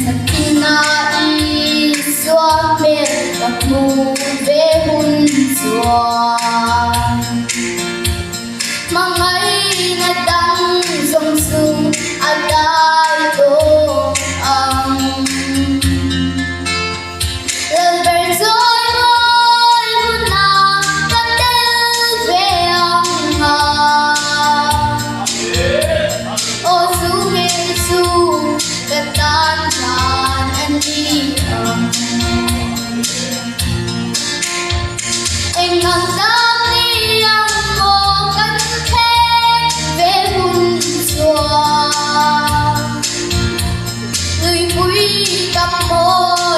Sakina Isua hmel ka hmu ve hun chuan Hmangaihna dang zawng chu a dai tawh ang. Lalber chawi mawi hunah ka tel ve ang a. Aw chu ngei chu ka tan van a ni ang. Eng ang dam ni ang maw kan thleng ve hun chuan. Nuipui ka maw.